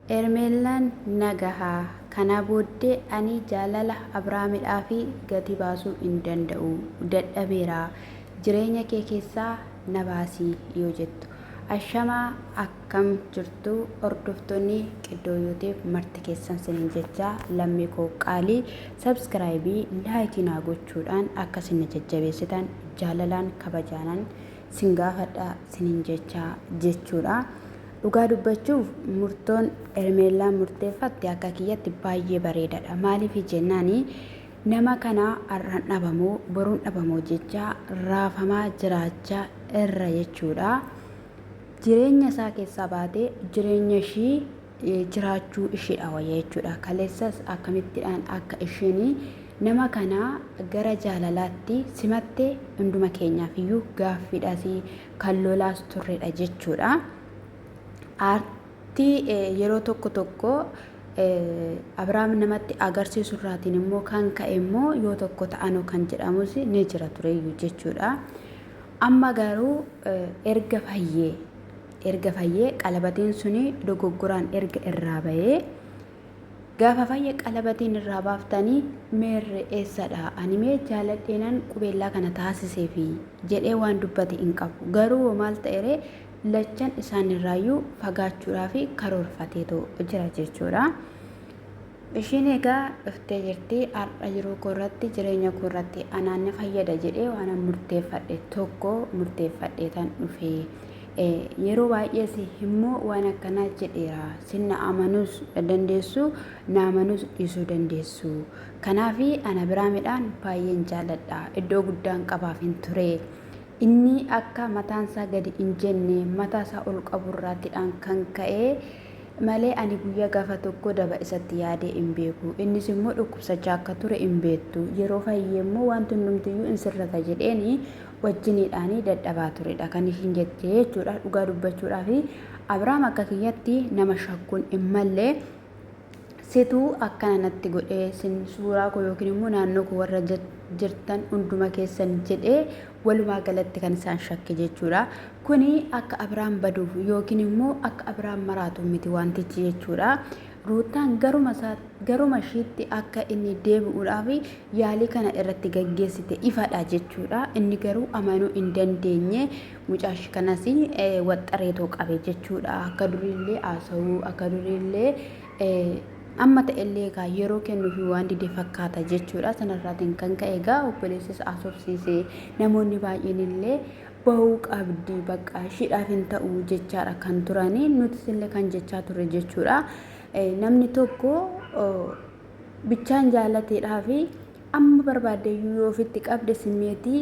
Hermeellaan na gaha. Kanaa booddee ani jaalala Abrahaamidhaaf gatii baasuu hin danda'u. Dadhabeera. Jireenya kee keessaa na baasi yoo jettu. Ashamaa akkam jirtu hordoftoonni Qiddoo YouTube marti keessan sinin jechaa lammii koo qaalii sabskraayibii laayikii naa gochuudhaan akka isin na jajjabeessitan jaalalaan kabajaanan sin gaafadha sinin jechaa jechuudha. Dhugaa dubbachuuf murtoon Hermeellaan murteeffatte akka kiyyatti baay'ee bareedadha. Maaliif jennaan nama kana har'an dhabamoo boruun dhabamoo jecha raafamaa jiraachaa irra jechuudha. Jireenya isaa keessaa baatee jireenya ishii jiraachuu ishiidha wayya jechuudha. Kaleessas akkamittidhaan akka isheen nama kana gara jaalalaatti simatte hunduma keenyaaf iyyuu gaaffiidhas kan lolaas turredha jechuudha. Aartii yeroo tokko tokko Abiraam namatti agarsiisu irraatiin immoo kan ka'e immoo yoo tokko ta'anoo kan jedhamus ni jira tureyyuu jechuudha. Amma garuu erga fayyee Erga fayyee qalabatiin suni dogoggoraan erga irraa bahee gaafa fayye qalabatiin irraa baaftanii meerre eessadha ani mee jaaladheenan qubeellaa kana taasiseefi jedhee waan dubbate hin qabu garuu maal ta'ere lachan isaanirraayyuu fagaachuudhaaf karoorfateetu jira jechuudha. Ishiin egaa dhuftee jirti har'a jiruu koo irratti jireenya koo irratti anaan na fayyada jedhee waanan murteeffadhe tokko murteeffadheetan dhufe. Yeroo baay'ees immoo waan akkanaa jedheera. Sin na amanuus dandeessu, na amanuus dhiisuu dandeessu. Kanaaf ana biraa midhaan baay'een jaaladha. Iddoo guddaan qabaaf hin ture. Inni akka mataansaa gadi hin jenne mataasaa ol qaburraatidhaan kan ka'e malee ani guyyaa gaafa tokko daba isatti yaadee hin beeku. Innis immoo dhukkubsachaa akka ture hin beektu. Yeroo fayyee immoo wanti hundumtiyyuu hin sirrata jedheeni wajjiniidhaan dadhabaa turedha kan ishiin jette jechuudha. Dhugaa dubbachuudhaaf Abiraam akka kiyyatti nama shakkuun hin malle. Situ akkana natti godhe sin suuraa koo yookiin immoo naannoo koo warra jirtan hunduma keessan jedhee walumaa galatti kan isaan shakke jechuudha. Kuni akka Abiraam baduuf yookiin immoo akka Abiraam maraatu miti wantichi jechuudha. Ruuttaan garuma isaa garuma ishiitti akka inni deebi'uudhaaf yaalii kana irratti gaggeessite ifadha jechuudha. Inni garuu amanuu hin dandeenye mucaa ishii kanas waxxareetoo qabe jechuudha. Akka duriillee haasa'uu akka duriillee amma ta'ellee egaa yeroo kennuufi waan dide fakkaata jechuudha. Sanarraatiin kan ka'e egaa obboleessis haasofsiise namoonni baay'een illee bahuu qabdi bakka ishiidhaaf hin ta'u jechaadha kan turanii nutis illee kan jechaa turre jechuudha. Namni tokko bichaan jaalateedhaa fi amma barbaadde iyyuu yoo ofitti qabde simmeetii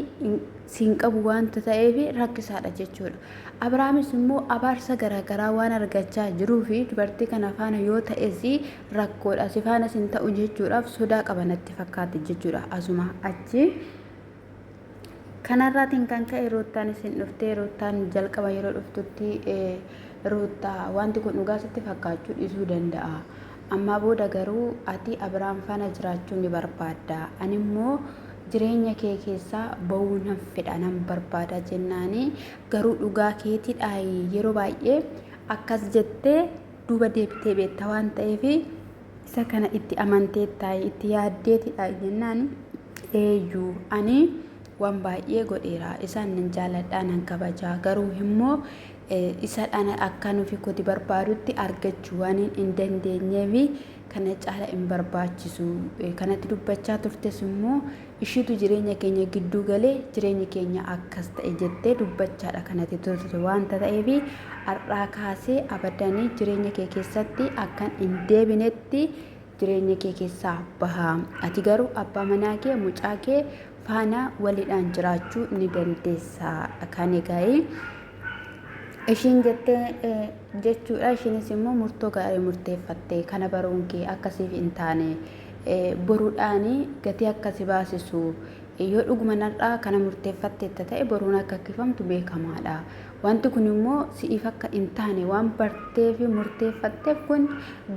siin qabu waanta ta'eef rakkisaadha jechuudha. Abrahaamis immoo abaarsa garaagaraa waan argachaa jiruu fi dubartii kana faana yoo ta'es rakkoodha. Si faanas hin ta'u jechuudhaaf sodaa qaba natti fakkaate jechuudha. Asuma achi. Kanarraatiin kan ka'e Ruuttaan isin dhuftee Ruuttaan jalqaba yeroo dhuftutti Ruuttaa wanti kun dhugaa sitti fakkaachuu dhiisuu danda'a. Ammaa booda garuu ati Abiraam faana jiraachuu ni barbaadda. Ani immoo jireenya kee keessaa ba'uu nan fedha nan barbaada jennaani garuu dhugaa keetiidhaa yeroo baay'ee akkas jettee duuba deebitee beekta waan ta'eef isa kana itti amanteettaa itti yaaddeetidha jennaan eeyyuu ani waan baay'ee godheera isaan nan jaaladha nan kabajaa garuu immoo isa dhana akka nufi koti barbaadutti argachuu waan hin dandeenyeef kana caala hin barbaachisu kanatti dubbachaa turtes immoo ishiitu jireenya keenya gidduu galee jireenyi keenya akkas ta'e jettee dubbachaadha kanatti turte waanta ta'eef har'aa kaasee abadanii jireenya kee keessatti akkan hin deebinetti jireenya kee keessaa baha ati garuu abbaa manaa kee mucaa kee faana waliidhaan jiraachuu ni dandeessa kan egaa ishiin jettee jechuudha ishiinis immoo murtoo gaarii murteeffatte kana baruun kee akkasiif hin taane boruudhaan gatii akka si baasisu yoo dhuguma narraa kana murteeffatteetta ta'e boruun akka kifamtu beekamaadha. Wanti kun immoo si'iif akka hin taane waan bartee fi murteeffatteef kun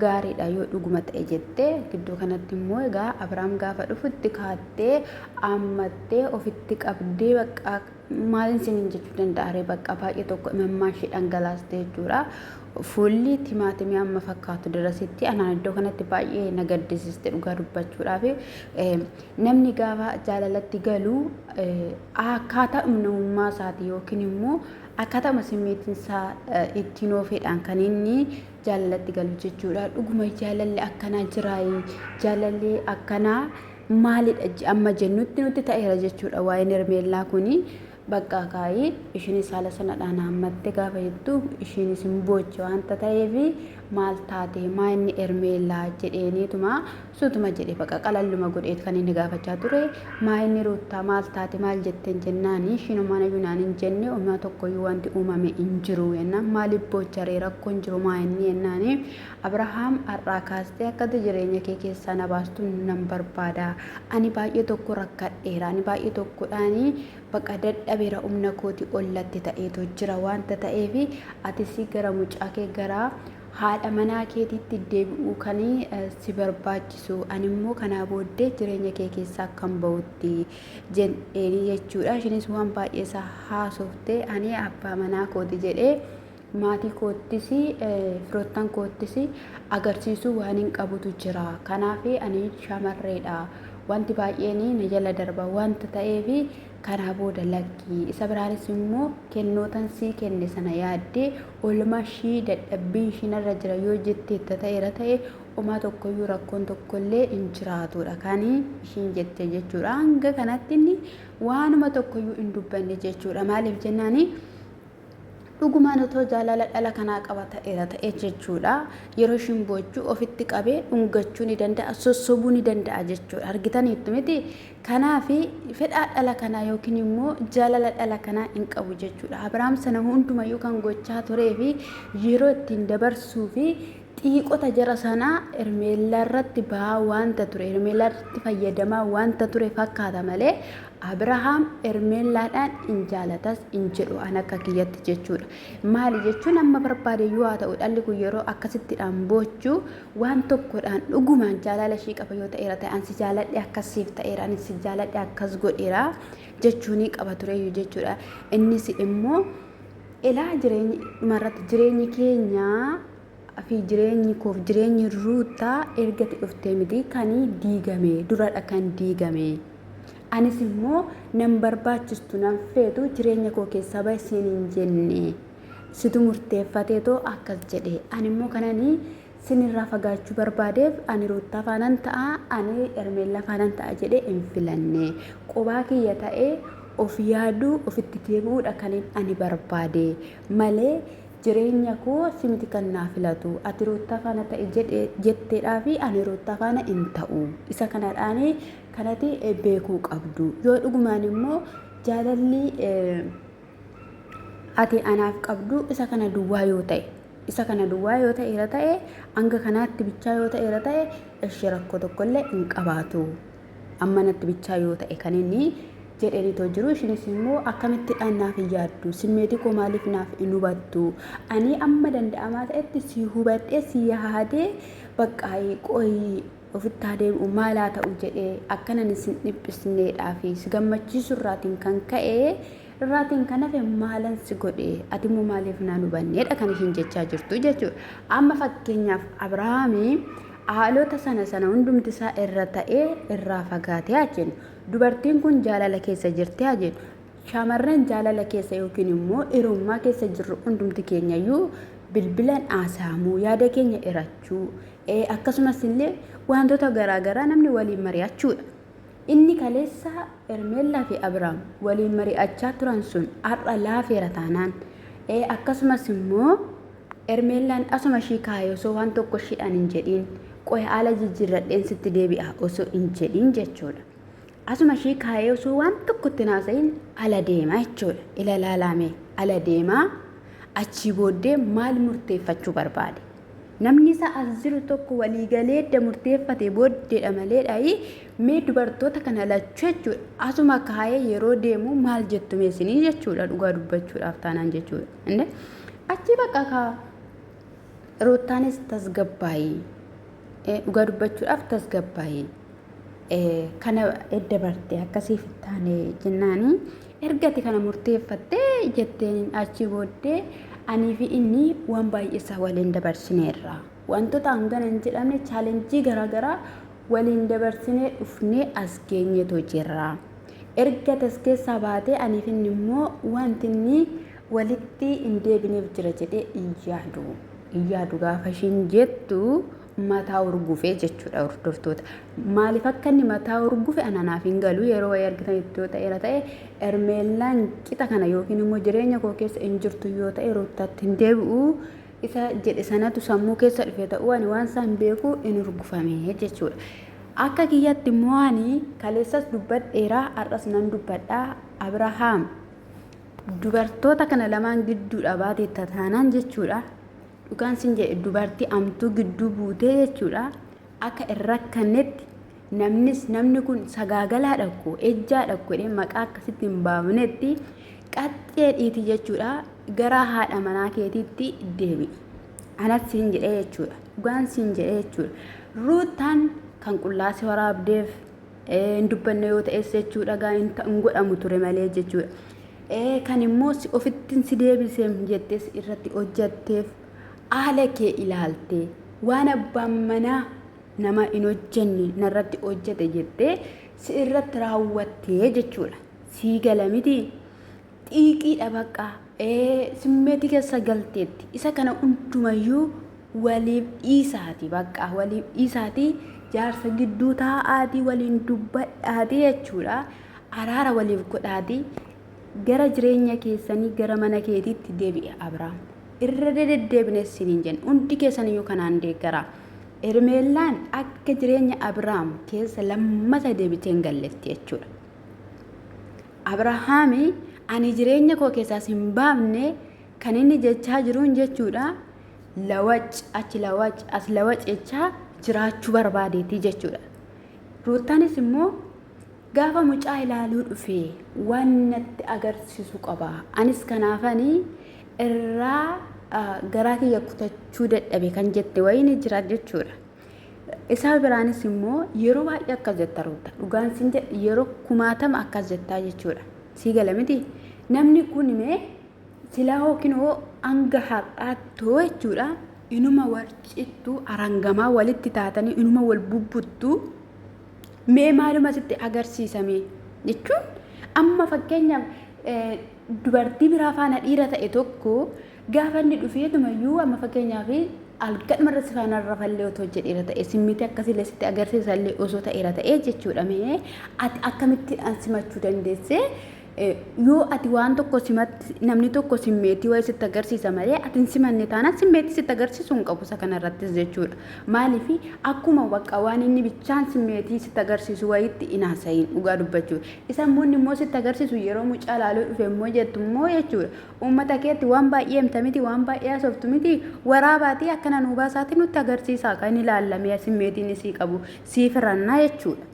gaariidha yoo dhuguma ta'e jettee gidduu kanatti immoo egaa Abiraam gaafa dhufutti kaattee ammattee ofitti qabdee bakka maalin isiniin jechuu danda'a ree bakka baay'ee tokko imimmaan ishee dhangalaaste jechuudha. Fuulli timaatimii amma fakkaatu darasitti anaan iddoo kanatti baay'ee na gaddisiiste dhugaa dubbachuudhaaf. Namni gaafa jaalalatti galu akkaataa namummaa isaati yookiin immoo akkaataama simmeetiin isaa ittiin oofeedhaan kan inni jaalalatti galu jechuudha. Dhuguma jaalalli akkanaa jiraayi, jaalalli akkanaa maalidha amma jennutti nutti ta'eera jechuudha waa'een Hermeellaa kuni. Baqqaa kaayi ishiinis haala sanadhaan haammatte gaafa jettu ishiinis hin booche wanta ta'eef maal taate maa inni Hermeellaa jedheeniituma suutuma jedhe baqa qalalluma godheet kan inni gaafachaa ture maa inni Ruuttaa maal taate maal jetteen jennaani ishiin homaan iyyuu naan hin jenne homaa tokkoyyuu wanti uumame hin jiru jennaan maaliif boocharee rakkoon jiru maa inni jennaani Abrahaam har'aa kaastee akkati jireenya kee keessaa na baastu nan barbaada. Ani baay'ee tokko rakkadheera. Ani baay'ee tokkodhaani baqa dadhabeera humna kooti ollatti ta'eetu jira wanta ta'eef atis gara mucaa kee gara haadha manaa keetiitti deebi'uu kan si barbaachisu. Ani immoo kanaa booddee jireenya kee keessaa akkan ba'utti jedheeni jechuudha. Ishiinis waan baay'ee isaa haasoftee ani abbaa manaa kooti jedhee maatii koottis firoottan koottis agarsiisuu waan hin qabutu jira. Kanaaf ani shamarreedha. Wanti baay'een na jala darba wanta ta'eef kanaa booda lakki. Isa biraanis immoo kennootan sii kenne sana yaaddee oolmaa ishii dadhabbii ishii narra jira yoo jetteetta ta'eera ta'e homaa tokkoyyuu rakkoon tokkollee hin jiraatudha kan ishiin jette jechuudha. Hanga kanatti inni waanuma tokkoyyuu hin dubbanne jechuudha. Maaliif jennaani Dhugumaan otoo jaalala dhala kanaa qaba ta'eera ta'e jechuudha. Yeroo ishiin boochu ofitti qabee dhungachuu ni danda'a, sossobuu ni danda'a jechuudha. Argitaniittu miti? Kanaaf fedhaa dhala kanaa yookiin immoo jaalala dhala kanaa hin qabu jechuudha. Abiraam sana hundumayyuu kan gochaa turee fi yeroo ittiin dabarsuu fi xiiqota jara sanaa Hermeellaa irratti ba'aa waanta ture, Hermeellaa irratti fayyadamaa waanta ture fakkaata malee Abrahaam Hermeellaadhaan in jaalatas in jedhu an akka kiyyatti jechuudha. Maali jechuun amma barbaade yoo haa ta'u dhalli kun yeroo akkasittidhaan boochu waan tokkodhaan dhugumaan jaalala ishii qaba yoo ta'eera ta'e an si jaaladhe akkas siif ta'eera ani si jaaladhe akkas godheera jechuunii qaba tureyyuu jechuudha. Innis immoo Ilaa jireenyi dhumarratti jireenyi keenya fi jireenyi koof jireenyi Ruuttaa ergati dhuftee miti kan diigame duradha kan diigame. Anis immoo nan barbaachistu nan feetu jireenya koo keessaa bahi siin hin jenne. Situ murteeffateetoo akkas jedhe. Ani immoo kanani sinirraa fagaachuu barbaadeef ani Ruuttaa faanan ta'a ani Hermeellaa faanan ta'a jedhee hin filanne. Qobaa kiyya ta'ee of yaaduu ofitti deebi'uudha kanin ani barbaade malee jireenya koo si miti kan naa filatu ati Ruuttaa faana ta'i jedhe jetteedhaa fi ani Ruuttaa faana hin ta'u. Isa kanadhaan kanati beekuu qabdu. Yoo dhugumaan immoo jaalalli ati anaaf qabdu isa kana duwwaa yoo ta'e isa kana duwwaa yoo ta'eera ta'e hanga kanaatti bichaa yoo ta'eera ta'e ishee rakkoo tokkollee hin qabaatu amma natti bichaa yoo ta'e kan inni jedheenitoo jiru ishinis immoo akkamittidhaan naaf hin yaaddu simmeetii koo maaliif naaf hin hubattu ani amma danda'amaa ta'etti si hubadhee si yaadee baqqaa'ii qoyii ofitti haa deebi'u maal haa ta'u jedhee akkan ani sin dhiphisneedhaa fi si gammachiisu irraatiin kan ka'e irraatiin kan hafe maalan si godhe ati immoo maaliif naan hubanneedha kan ishiin jechaa jirtu jechuudha. Amma fakkeenyaaf Abrahaamii haalota sana sana hundumti isaa irra ta'ee irraa fagaatee haa jennu. Dubartiin kun jaalala keessa jirti haa jennu. Shamarran jaalala keessa yookiin immoo hiriyummaa keessa jirru hundumti keenyayyuu bilbilan haasa'amuu, yaada keenya hirachuu, akkasumas illee wantoota garaa garaa namni waliin mari'achuudha. Inni kaleessa Hermeellaa fi Abiraam waliin mari'achaa turan sun har'a laafeera taanaan, akkasumas immoo Hermeellaan asuma ishii kaa'e osoo waan tokko ishiidhaan hin jedhiin, qoy haala jijjiirradheen sitti deebi'a osoo hin jedhiin jechuudha. Asuma ishii kaa'ee osoo waan tokko itti hin haasa'iin ala deema jechuudha. Ila laalaame ala deemaa achii booddee maal murteeffachuu barbaade? Namni isa as jiru tokko walii galee edda murteeffatee booddeedha malee dhayi mee dubartoota kana lachuu jechuudha. Asuma kaa'ee yeroo deemu maal jettu mee isinii jechuudha dhugaa dubbachuudhaaf taanaan jechuudha. Inde achii bakka kaa Ruuttaanis tasgabbaayii dhugaa dubbachuudhaaf tasgabbaayii kana edda barte akkasiif hin taane jennaani ergati kana murteeffattee jetteen achii booddee Anii fi inni waan baay'eesaa waliin dabarsineerra. Wantoota hangana hin jedhamne chaalenjii garaagaraa waliin dabarsinee dhufnee as geenyeetoo jirra. Erga ati as keessaa baatee anii fi inni immoo wanti inni walitti hin deebineef jira jedhee hin yaadu. Hin yaadu gaafa ishiin jettu mataa urgufee jechuudha hordoftoota. Maaliif akka inni mataa urgufe ana naaf hin galu yeroo wayii argitan itti yoo ta'eera ta'e Ermeellaan qixa kana yookiin immoo jireenya koo keessa hin jirtu yoo ta'e Ruuttaatti hin deebi'u isa jedhe sanatu sammuu keessa dhufe ta'uu ani waan isaan beeku hin urgufame jechuudha. Akka kiyyatti immoo ani kaleessas dubbadheera har'as nan dubbadha Abrahaam dubartoota kana lamaan gidduudha baateetta taanaan jechuudha. Dhugaan sin jedhe dubartii amtuu gidduu buutee jechuudha. Akka hin rakkannetti namnis namni kun sagaagalaadha koo ejjaadha koo jedhee maqaa akkasitti hin baafnetti qaxxee dhiiti jechuudha. Gara haadha manaa keetiitti deebi'i. Anas siin jedhee jechuudha. Dhugaan siin jedhee jechuudha. Ruuttaan kan qullaa si waraabdeef hin dubbanne yoo ta'es jechuudha gaa hin godhamu ture malee jechuudha. Kan immoo si ofittin si deebiseem jettes irratti hojjatteef haala kee ilaaltee waan abbaan manaa nama hin hojjenne narratti hojjete jettee si irratti raawwattee jechuudha. Sii gala miti xiiqiidha bakka simmeetii keessa galteetti isa kana hundumayyuu waliif dhiisaati bakka waliif dhiisaati jaarsa gidduu taa'aatii waliin dubbadhaatii jechuudha. Araara waliif godhaatii gara jireenya keessanii gara mana keetiitti deebi'i Abrahaam. Irra deddeebinee isiniin jenna. Hundi keessaniyyuu kanaan deeggaraa. Hermeellaan akka jireenya Abrahaam keessa lammata deebitee hin galletti jechuudha. Abrahaami ani jireenya koo keessaas hin baafne kan inni jechaa jiruun jechuudha. Lawac achi lawac as lawac jechaa jiraachuu barbaadeeti jechuudha. Ruuttaanis immoo Gaafa mucaa ilaaluu dhufe waan natti agarsiisu qaba. Anis kanaafani irraa garaa kiyya kutachuu dadhabe kan jette wayii ni jira jechuudha. Isaa biraanis immoo yeroo baay'ee akkas jetta Ruutta. Dhugaan sin jedhe yeroo kumaatama akkas jettaa jechuudha. Sii gala miti. Namni kun mee silaa yookiin hoo hanga har'aattoo jechuudha. Inuma warcittuu arangamaa walitti taatanii inuma wal bubbuttuu. Mee maaluma sitti agarsiisame jechuun amma fakkeenyaaf dubartii biraa faana dhiira ta'e tokko gaafa inni dhufeetumayyuu amma fakkeenyaaf algadhuma irra si faana rafallee otoo jedheera ta'e simmitii akkasiillee sitti agarsiisallee osoo ta'eera ta'e jechuudha mee ati akkamittiin simachuu dandeessee Yoo ati waan tokko simatti namni tokko simmeetii wayii sitti agarsiisa malee ati hin simanne taanaan simmeetii sitti agarsiisuu hin qabu isa kanarrattis jechuudha. Maaliif akkuma bakka waan inni bichaan simmeetii sitti agarsiisu wayiitti hin haasa'iin dhugaa dubbachuu. Isa immoo inni immoo sitti agarsiisu yeroo mucaa laaluu dhufe immoo jettu immoo jechuudha. Uummata keetti waan baay'ee himta miti waan baay'ee haasoftu miti waraabaatii akkana nuu baasaatii nutti agarsiisaa kan ilaallamee simmeetiin isii qabu siif hirannaa jechuudha.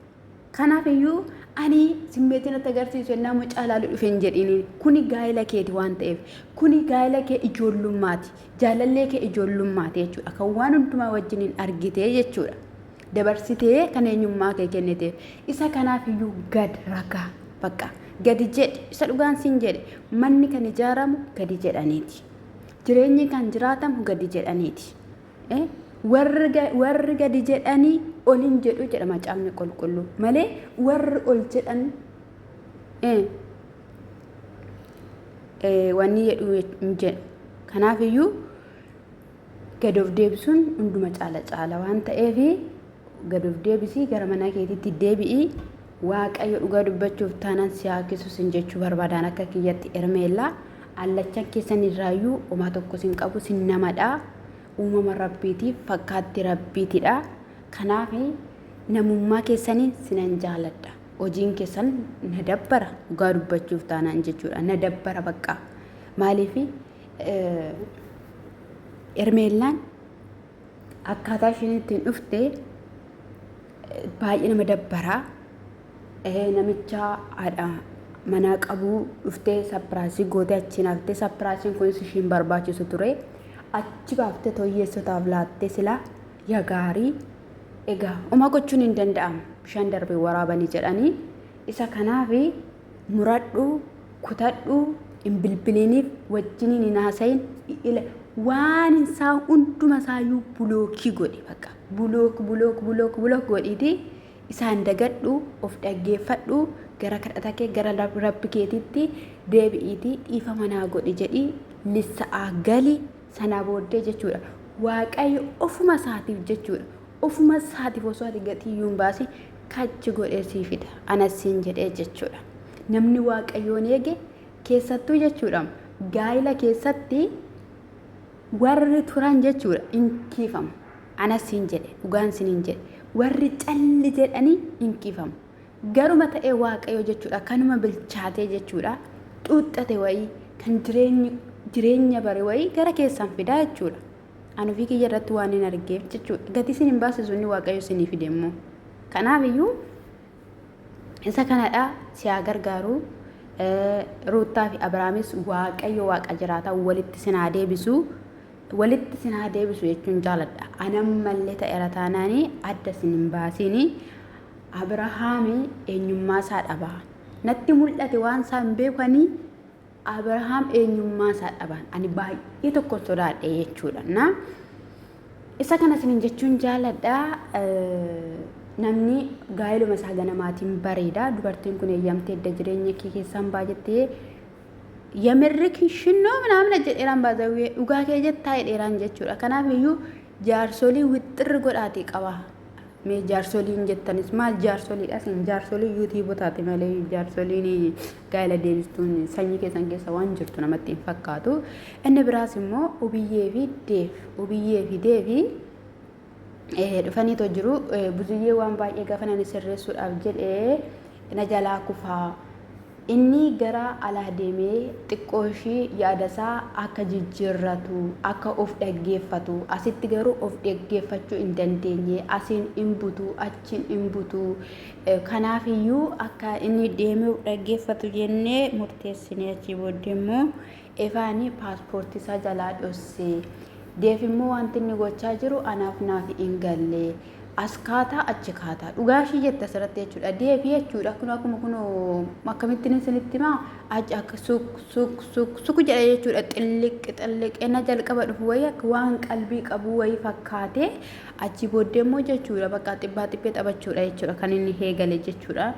Kanaaf iyyuu ani simmeetii natti agarsiisu ennaa mucaa ilaalu dhufe hin jedhiniin. Kuni gaa'ela keeti waan ta'eef. Kuni gaa'ela kee ijoollummaati. Jaalallee kee ijoollummaati jechuudha. Kan waan hundumaa wajjiniin argitee jechuudha. Dabarsitee kan eenyummaa kee kenniteef. Isa kanaaf iyyuu gad ragaa. Bakka gadi jedhi. Isa dhugaan siin jedhe. Manni kan ijaaramu gadi jedhaniiti. Jireenyi kan jiraatamu gadi jedhaniiti. Warri warri gadi jedhanii ol hin jedhu jedha macaafni qulqulluu malee warri ol jedhan wanni jedhu hin jedhu. Kanaaf iyyuu gad of deebisuun hunduma caala caala waan ta'eef gad of deebisii gara mana keetiitti deebi'ii Waaqayyo dhugaa dubbachuuf taanaan si haa kisu sin jechuu barbaadaan akka kiyyatti Ermeellaa allachan keessan irraayyuu homaa tokko sin qabu sin namadha uumama rabbiiti fakkaatti rabbiitidha kanaaf namummaa keessanii sinan jaaladha hojiin keessan na dabbara dhugaa dubbachuuf taanaan jechuudha na dabbara bakka maaliif Ermeellaan akkaataa isheen ittiin dhufte baay'ee nama dabbara. Namicha haadha manaa qabu dhuftee sapiraasii gootee achiin haftee sapiraasiin kunis ishiin barbaachisu ture. Achi baaftee tooyyeessotaaf laattee silaa yaa gaarii. Egaa uma gochuun hin danda'amu bishaan darbee waraabanii jedhanii isa kanaaf muradhu kutadhu Hin bilbiliiniif wajjiniin hin haasayin waan isaa hunduma isaayyuu bulookii godhi bakka bulook bulook bulook bulook godhiitii isaan dagadhu of dhaggeeffadhu gara kadhata kee gara rabbi keetiitti deebi'iitii dhiifama naa godhi jedhii lissa'aa gali sanaa booddee jechuudha waaqayyo ofuma isaatiif jechuudha ofuma isaatiif osoo ati gatii iyyuu hin baasin kachi godhee sii fida anas siin jedhee jechuudha namni waaqayyoon eege keessattuu jechuudha gaa'ila keessatti warri turan jechuudha hin kiifamu anas siin jedhe dhugaan siniin jedhe warri calli jedhanii hin kiifamu garuma ta'ee waaqayyo jechuudha kanuma bilchaatee jechuudha xuuxxate wayii kan jireenya bare wayii gara keessan fidaa jechuudha. Ani ofii kiyya irratti waan hin argeef jechuudha. Gatii isin hin baasisu inni waaqayyo isinii fide immoo. Kanaaf iyyuu isa kanadha si haa gargaaru. Ruuttaa fi Abrahaamis waaqayyo waaqa jiraataa walitti isin haa deebisu. Walitti isin haa deebisu jechuun jaaladha. Ani ammallee ta'eera taanaanii adda isin hin baasiini. Abrahaami eenyummaa isaa dhaba. Natti mul'ate waan isaa hin beekanii Abrahaam eenyummaa isaa dhabaan ani baay'ee tokkon sodaadhe jechuudha. Na isa kana isinin jechuun jaaladha. Namni gaa'eluma isaa ganamaatiin bareeda. Dubartiin kun eeyyamtee edda jireenya kee keessaan baa jettee yamirri shinnoo minaamina jedheeraan baazawwee dhugaa kee jettaa jedheeraan jechuudha. Kanaaf iyyuu jaarsolii wixxirri godhaatii qaba. Mee jaarsoliin jettanis maal jaarsoliidha isin jaarsolii yuutiibotaati malee jaarsoliin gaa'ela deebistuun sanyii keessan keessa waan jirtu namatti hin fakkaatu. Inni biraas immoo ubiyyee fi deef ubiyyee fi deefi dhufaniitoo jiru. Buzuyyee waan baay'ee gaafa nani sirreessuudhaaf jedhee na jalaa kufaa. Inni gara alaa deemee xiqqoo ishii yaadasaa akka jijjiirratu, akka of dhaggeeffatu, asitti garuu of dhaggeeffachuu hin dandeenye, asiin hin butu, achiin hin butu. Kanaaf iyyuu akka inni deemee of dhaggeeffatu jennee murteessine achii booddee immoo Efaani paaspoortii isaa jalaa dhosse. Deef immoo wanti inni gochaa jiru anaaf naaf hin galle. As kaataa achi kaataa. Dhugaa ishii jette asirratti jechuudha. Deebii jechuudha. Kun akkuma kun akkamittiin isinitti himaa achi akka suk suk suk suk jedha jechuudha. Xilliq xilliq enna jalqaba dhufu wayii akka waan qalbii qabu wayii fakkaatee achi booddee immoo jechuudha bakka xibbaa xibbee taphachuudha jechuudha kan inni eegale jechuudha.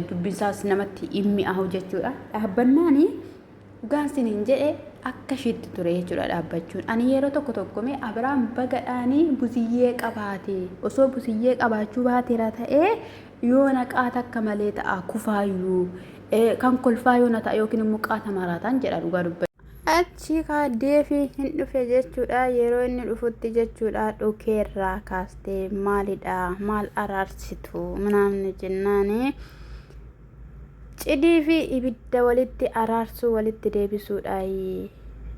Dubbinsaas namatti hin mi'aahu jechuudha. Dhaabbannaani Dhugaan sinin jedhe akka ishiitti ture jechuudha dhaabbachuun. Ani yeroo tokko tokko mee Abiraam bagadhaanii buziyyee qabaate osoo buziyyee qabaachuu baateera ta'ee yoona qaata akka malee ta'a kufaayyuu kan kolfaa yoona ta'a yookiin immoo qaata maraataan jedha dhugaa dubbachuu. Achi kaa deefi hin dhufe jechuudha yeroo inni dhufutti jechuudha dhukeerraa kaastee maalidha maal araarsitu minaamni jennaani. Cidii fi ibidda walitti araarsuu walitti deebisuudhaayi.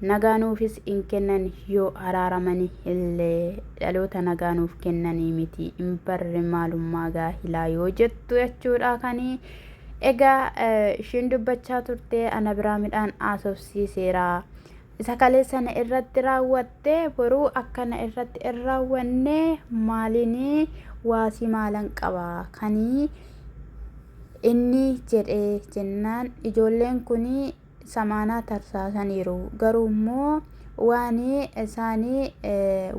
Nagaa nuufis hin kennan yoo araaramani illee dhaloota nagaa nuuf kennanii miti hin barre maalummaa gaahilaa yoo jettu jechuudha kanii egaa ishiin dubbachaa turte ana biraa midhaan haasofsiiseera. Isa kaleessa na irratti raawwatte boruu akka na irratti hin raawwanne maaliin waasii maalan qaba kanii Inni jedhe jennaan ijoolleen kun samaanaa tarsaasaniiru garuu immoo waan isaan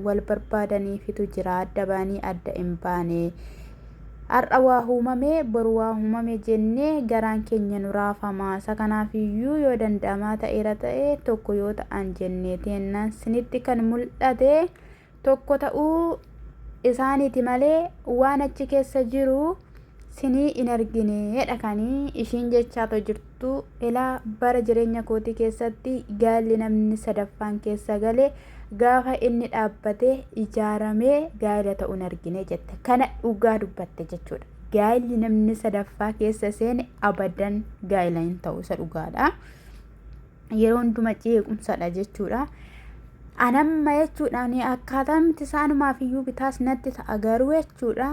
wal barbaadaniifitu jira adda baanii adda hin baane. Har'a waa uumame boru waa uumame jennee garaan keenya nu raafama. Isa kanaaf iyyuu yoo danda'amaa ta'eera ta'e tokko yoo ta'an jennee teennaan sinitti kan mul'ate tokko ta'uu isaaniiti malee waan achi keessa jiru sinii hin argineedha kan ishiin jechaatoo jirtu. Ilaa bara jireenya kootii keessatti gaalli namni sadaffaan keessa gale gaafa inni dhaabbate ijaaramee gaa'ela ta'uu hin argine jette. Kana dhugaa dubbatte jechuudha. Gaa'elli namni sadaffaa keessa seene abadan gaa'ela hin ta'u isa dhugaadha. Yeroo hunduma jeequmsadha jechuudha. Anamma jechuudha ani akkaataa miti isaanumaaf iyyuu bitaas natti ta'a garuu jechuudha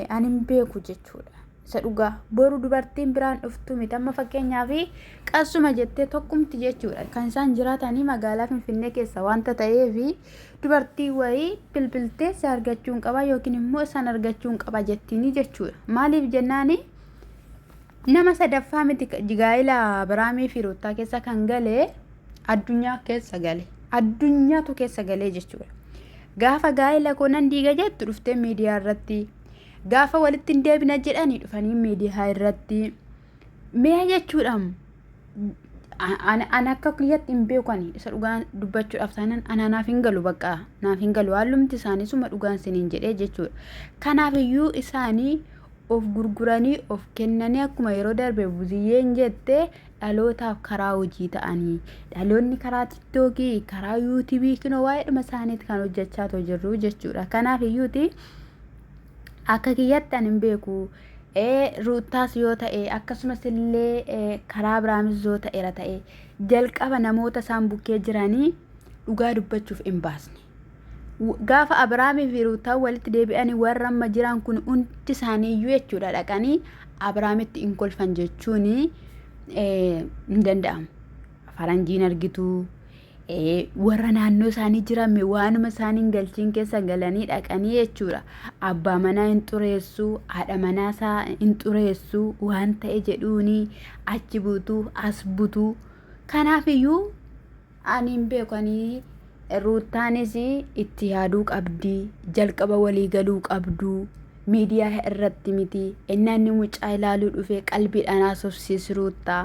ani hin beeku jechuudha. Isa dhugaa boru dubartiin biraan dhuftu miti amma fakkeenyaaf qassuma jettee tokkumti jechuudha kan isaan jiraatanii magaalaa Finfinnee keessa wanta ta'eef dubartii wayii bilbiltee si argachuun qaba yookiin immoo isaan argachuun qaba jettiini jechuudha. Maaliif jennaani? Nama sadaffaa miti gaa'ela Abiraamii fi Ruuttaa keessa kan gale addunyaa keessa gale. Addunyaatu keessa galee jechuudha. Gaafa gaa'ela koo nan diiga jettu dhuftee miidiyaa irratti. Gaafa walitti hin deebina jedhanii dhufanii miidiyaa irratti. Mee jechuudha an akka kiyyatti hin beeku ani isa dhugaan dubbachuudhaaf taanaan ana naaf hin galu bakka naaf hin galu hallumti isaanii suma dhugaan siniin jedhee jechuudha. Kanaaf iyyuu isaanii of gurguranii of kennanii akkuma yeroo darbe buziyyeen jette dhalootaaf karaa hojii ta'anii dhaloonni karaa tiktookii karaa yuutuubii kinoo waa'eedhuma isaaniiti kan hojjechaa too jirru jechuudha. Kanaaf iyyuuti akka kiyyatti ani hin beeku. Ruuttaas yoo ta'e akkasumas illee karaa biraamis yoo ta'eera ta'e jalqaba namoota isaan bukkee jiranii dhugaa dubbachuuf hin baasne. Gaafa Abiraamii fi Ruuttaan walitti deebi'anii warra amma jiran kun hundi isaanii iyyuu jechuudha dhaqanii Abiraamitti hin kolfan jechuun hin danda'amu. Faranjiin argitu warra naannoo isaanii jiran waanuma isaan hin galchiin keessa galanii dhaqanii jechuudha. Abbaa manaa hin xureessu, haadha manaa isaa hin xureessu waan ta'e jedhuuni achi butu as butu. Kanaaf iyyuu Ani hin beeku ani Ruuttaanis itti yaaduu qabdi jalqaba walii galuu qabdu miidiyaa irratti miti ennaa inni mucaa ilaaluu dhufe qalbiidhaan haasofsiisi Ruuttaa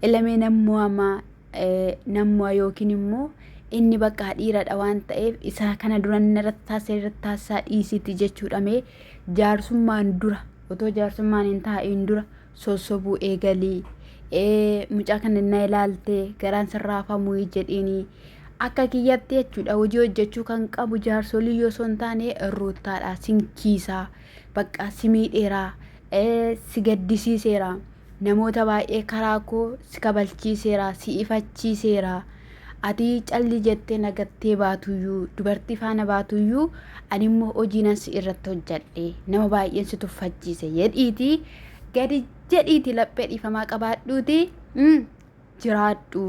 ilamee nammu'ama nammu'a yookiin immoo inni bakka dhiiradha waan ta'eef isaa kana dura inni irratti taasisa irratti taasisaa dhiisiti jechuudha mee jaarsummaan dura otoo jaarsummaan hin taa'iin dura sossobuu eegalii mucaa kana na ilaalte garaan sirraafamuu jedhiini akka kiyyatti jechuudha hojii hojjechuu kan qabu jaarsolii yoo osoo hin taane ruuttaadha sin kiisaa bakka si miidheera si gaddisiiseera namoota baay'ee karaa koo si kabalchiiseera si ifachiiseera ati calli jettee nagattee baatuyyuu dubartii faana baatuyyuu ani immoo hojii nan si irratti hojjadhe nama baay'een si tuffachiise jedhiitii gadi jedhiiti laphee dhiifamaa qabaadhuuti jiraadhu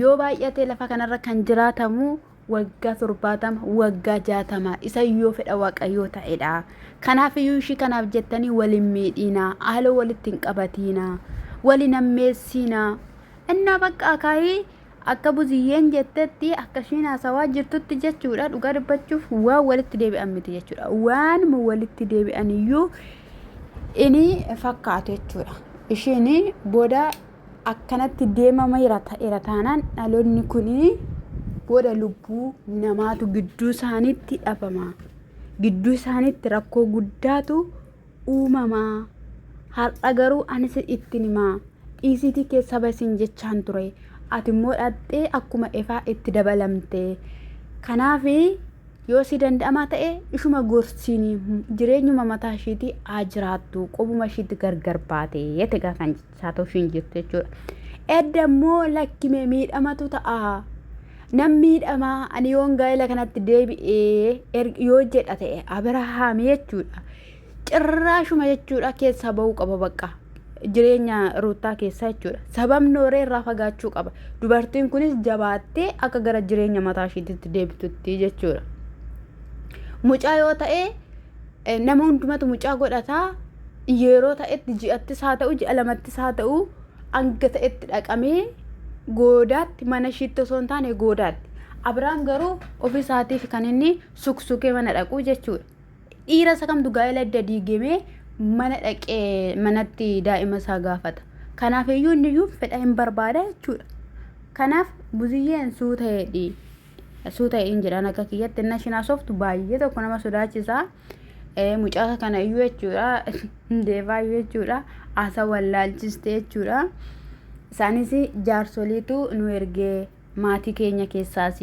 yoo baay'ate lafa kanarra kan jiraatamu waggaa 70 waggaa 60 isa yoo fedha waaqayyoo ta'edha kanaaf iyyuu ishii kanaaf jettanii wal hin miidhiinaa haaloo walitti hin qabatiinaa wal hin hammeessiinaa innaa bakka akaayii akka buziyyeen jettetti akka ishiin haasawaa jirtutti jechuudha dhugaa dubbachuuf waan walitti deebi'an miti jechuudha waanuma walitti deebi'an iyyuu ini fakkaatu jechuudha ishiin booda akkanatti deemameera ta'eera taanaan dhaloonni kun booda lubbuu namaatu gidduu isaaniitti dhabama gidduu isaaniitti rakkoo guddaatu uumama har'a garuu anis ittiin himaa dhiisiitii kee saba isin jechaan ture ati immoo dhaqxee akkuma efaa itti dabalamte kanaaf yoo si danda'amaa ta'e ishuma gorsiin jireenyuma mataa ishiitii haa jiraattu qobuma ishiitti gargar baate jette gaa kan jechaa ta'u ishiin jirtu jechuudha. Edda immoo lakkimee miidhamatu ta'a. Nan miidhamaa ani yoon gaa'ela kanatti deebi'ee yoo jedha ta'e Abirahaam jechuudha. Cirraashuma jechuudha keessaa ba'uu qaba bakka jireenya ruuttaa keessaa jechuudha. Sababni horee irraa fagaachuu qaba. Dubartiin kunis jabaattee akka gara jireenya mataa ishiitti deebitutti jechuudha. Mucaa yoo ta'e nama hundumatu mucaa godhataa yeroo ta'etti ji'attis haa ta'u ji'a lamattis haa ta'u hanga ta'etti dhaqamee goodaatti mana ishiitti osoo hin taane goodaatti. Abiraam garuu ofii isaatiif kan inni suksukee mana dhaqu jechuudha. Dhiira isa kamtu gaa'ela edda diigemee mana dhaqee manatti daa'ima isaa gaafata. Kanaaf iyyuu inni iyyuu fedha hin barbaada jechuudha. Kanaaf buziyyeen suuta jedhi. Suuta jedhiin jedhaan akka kiyyatti inni ishiin haasoftu baay'ee tokko nama sodaachisa. Mucaa kana iyyuu jechuudha. Deefaa iyyuu jechuudha. Haasa wallaalchiste jechuudha. Isaanis jaarsoliitu nu ergee maatii keenya keessaas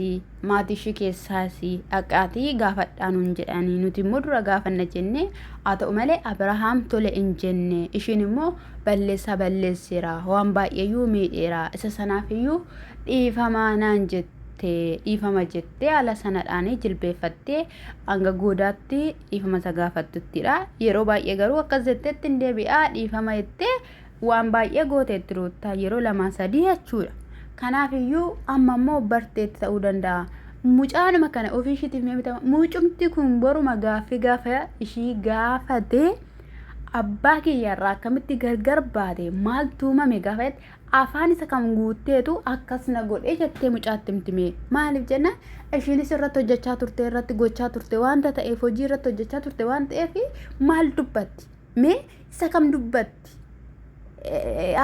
maatii ishii keessaas dhaqaatii gaafadhaa nuun jedhanii nuti immoo dura gaafanna jenne haa ta'u malee Abrahaam tole hin jenne ishiin immoo balleessaa balleesseera waan baay'eeyyuu miidheera isa sanaaf iyyuu dhiifamaa naan jette dhiifama jettee haala sanadhaan jilbeeffattee hanga goodaatti dhiifama isa gaafattuttidha yeroo baay'ee garuu akkas jetteetti hin deebi'aa dhiifama jettee waan baay'ee gooteetti ruuttaa yeroo lamaa sadii jechuudha. Kanaaf iyyuu amma immoo barteetti ta'uu danda'a. Mucaanuma kana ofii ishiitiif mee bitama. Mucumti kun boruma gaaffii gaafa ishii gaafate Abbaa kiyya irraa akkamitti gargar baate, maaltu uumame gaafa jette, afaan isa kam guutteetu akkas na godhe jettee mucaatti himtime? Maaliif jennaan, ishiinis irratti hojjechaa turte, irratti gochaa turte waanta ta'eef, hojii irratti hojjechaa turte waan ta'eef, maal dubbatti mee? Isa kam dubbatti?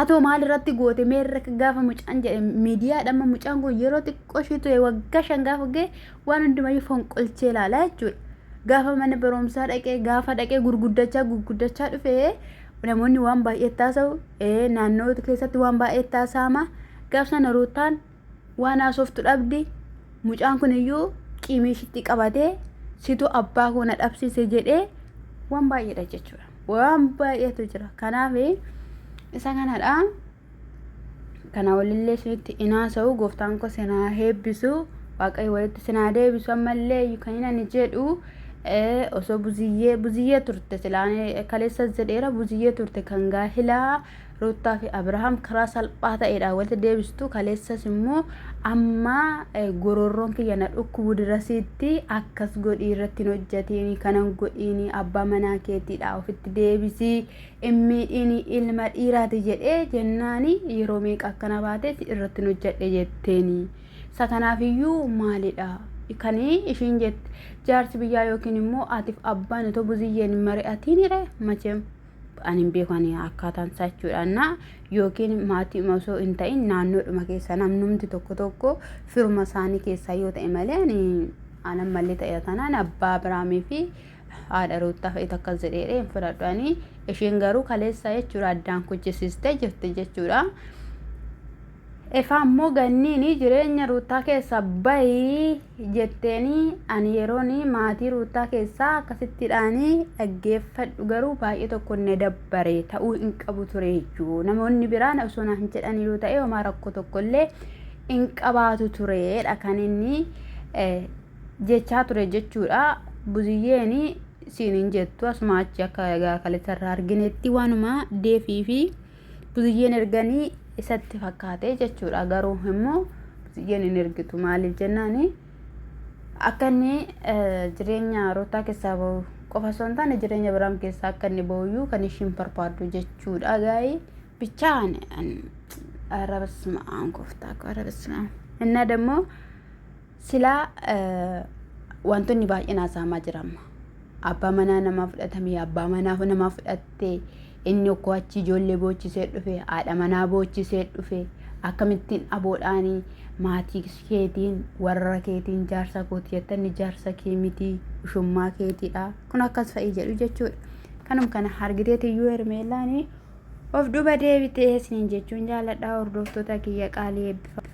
Atoo maal irratti goote mee irra gaafa mucaan jedhe? Miidiyaadha amma mucaan kun yeroo xiqqoo ishee ture, waggaa 5 gaafa ga'e waan hundumayyuu fonqolchee ilaalaa jechuudha. Gaafa mana barumsaa dhaqee, gaafa dhaqee gurguddachaa gurguddachaa dhufee, namoonni waan baay'ee taasa'u, naannoo keessatti waan baay'ee taasa'ama. Gaaf sana Ruuttaan waan haasoftu dhabdi. Mucaan kun iyyuu qiimii ishiitti qabatee, situ abbaa koo na dhabsiise jedhee, waan baay'eedha jechuudha. Waan baay'eetu jira. Kanaaf isa kanadha. Kana walillee isinitti hin haasa'u. Gooftaan koo sinaa eebbisu. Waaqayyo walitti sinaa deebisu. Ammallee kan inni ani jedhu, osoo buziyyee buziyyee turte silaan, kaleessas jedheera, buziyyee turte kan gaahilaa Ruuttaa fi Abrahaam karaa salphaa ta'eedhaan walitti deebistu. Kaleessas immoo amma gororroon kiyya na dhukkubu dirasiitti akkas godhii, irratti hin hojjetiin, kanan godhiini, abbaa manaa keetiidha, ofitti deebisii, hin miidhiini, ilma dhiiraati jedhee jennaani, yeroo meeqa akkana baate irratti hin hojjedhe jetteeni. Isa kanaafiyyuu maalidha kan ishiin jette? Jaarsi biyyaa yookiin immoo atiif abbaan otoo buziyyeen hin mari'atiin hire macheem ani hin beeku, ani akkaataan isaa jechuudha. Na yookiin maatii osoo hin ta'in naannoodhuma keessa namnumti tokko tokko firuma isaanii keessaa yoo ta'e malee, ani anan mallee ta'e tanaan abbaa Abiraamii fi haadha Ruuttaa fe'e akkas jedhee hin fudhadhu ani. Isheen garuu kaleessa jechuudha addaan kuchisiistee jirti jechuudha. Efaa immoo ganniin jireenya Ruuttaa keessa bahi jetteeni. Ani yeroon maatii Ruuttaa keessaa akkasittidhaan dhaggeeffadhu garuu baay'ee tokko na dabbare, ta'uu hin qabu ture jechuu. Namoonni biraan osoo naan jedhan yoo ta'e homaa rakkoo tokkollee hin qabaatu turedha kan inni jechaa ture jechuudha. Buziyyeen siin hin jettu, asuma achi akka egaa kaleessa irraa arginetti waanuma deefii fi buziyyeen erganii isatti fakkaate jechuudha. Garuu immoo buziyyeen hin ergitu. Maaliif jennaani, akka inni jireenya Ruutaa keessaa bahu qofa osoo hin taane jireenya Abiraam keessaa akka inni bahuyyuu kan ishiin barbaaddu jechuudha. Gaa'ii bichaan ኧረ በስመ አብ gooftaa koo, ኧረ በስመ አብ. Innaa dammoo silaa wantoonni baay'een haasa'amaa jira amma. Abbaa manaa namaa fudhatamee, abbaa manaa namaa fudhattee, inni okkoo achi ijoollee boochisee dhufe, haadha manaa boochisee dhufe, akkamittiin aboodhaanii maatii keetiin, warra keetiin jaarsa kooti jettanni, jaarsa kee miti, ushummaa keetiidha. Kun akkas fa'i jedhu jechuudha. Kanum kana argiteetiyyuu Hermeellaanii of duba deebitee isiniin jechuun jaalladha, hordoftoota kiyya qaalii eebbifa.